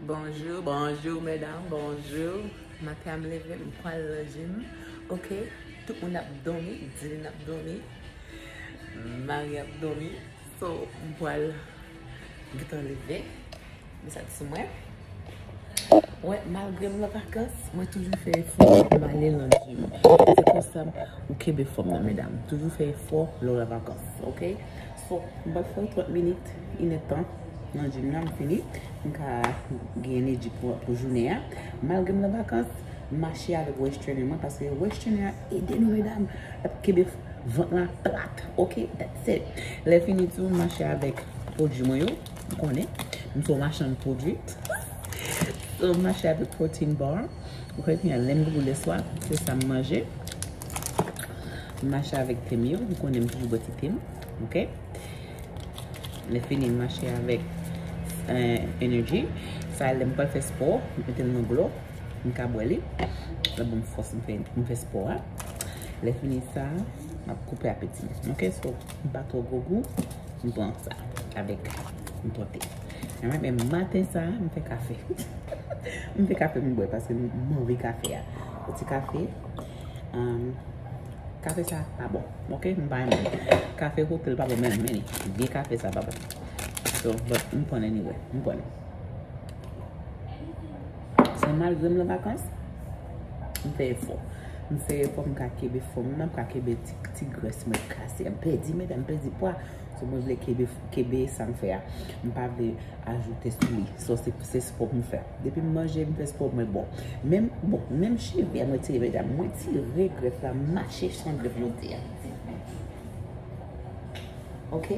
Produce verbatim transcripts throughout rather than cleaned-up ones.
Bonjou, bonjou, medam, bonjou. Maten an m leve, m pral nan gym. Ok, tout moun ap dòmi, Dilin ap dòmi, Mari ap dòmi. So, m pral gentan leve. Met sa sou mwen. Wè, malgre m nan vakans, mwen toujou fè efò pou m ale nan gym. Se konsa ou kenbe fòm nan, medam. Toujou fè efò lè w nan vakans, ok? So, m pral fè yon trant minit, inèdtan nan gym nan, m fini. M ka gen enèji pou, pou jounen an. Malgre m nan vakans, m mache avèk waist trainer mwen, paske waist trainer an ede nou, medam. L ap kenbe vant lan plat, ok? That's it. Lè fini tou, m mache avèk pwodui mwen yo. Ou konnen, m se yon machann pwodui. So, m mache avèk protein bar. Ou konnen, lè m gou lè swa, se sa m manje. M mache avèk te m yo. Ou konnen, m toujou bwè ti te m. Ok? Lè fini, m mache avèk, eh, energy. Sa, lè m pral fè spò, m mete l nan dlo, m ka bwè li. L ap ban m fòs, m fè, m fè spò a. Lè fini sa, m ap koupe apeti m. Ok? So, m pa twò gwo gou, m pran sa avèk m pote. Alright, men maten sa, m fè kafe. M fè kafe m bwè paske m, m anvi kafe a. Yon ti kafe. Um, kafe sa pa bon. Ok, m pa renmen. Kafe kote l pa bon, men, men vye kafe sa pa bon. So, but m pran anyway. M pran. Se malgre m nan vakans, m fè efò. M fè efò, m ka kenbe fòm nan, m ka kenbe ti, ti grès mwen kase. M pèdi, medam, m pèdi pwa. So, mwen vle kenbe, kenbe sa m fè a. M pa vle ajoute sou li. So, se, se spò pou m fè. Depi m manje, m fè spò, mwen bon. Menm, bon, menm cheve a, mwen tire, medam, mwen tire grèf la, m mache san grèf jodi a. Ok?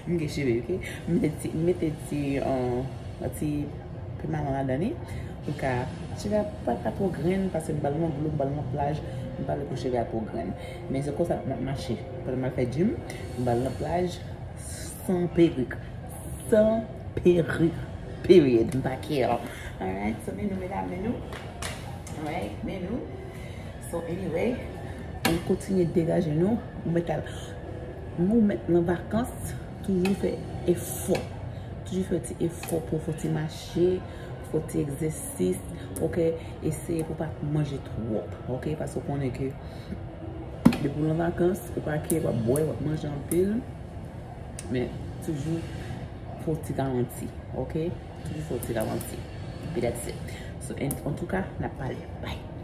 M gen cheve, ok? M mete ti, m mete ti, uh, ti pèmanan ladan li. Pou ka, cheve a pa, pa twò grenn, paske m pral nan dlo, m pral nan plaj, m pa vle pou cheve a twò grenn. Men se konsa m ap mache. Pandan m al fè gym, m pral nan plaj, san perik. San perik. Period. M pa care. Alright, so men nou, medam, men nou. Alright, men nou. So, anyway, ann kontinye degaje nou. Ou mèt al, nou mèt nan vakans, toujou fè efò. Toujou fè ti efò pou fè ti mache, fè ti egzèsis, ok? Eseye pou pa manje twòp, ok? Paske w konnen ke depi w nan vakans, ou pa care, w ap bwè, w ap manje anpil. Men toujou fè w ti ralanti, ok? Toujou fè w ti ralanti. Epi that's it. So, en, antouka, n ap pale. Bye.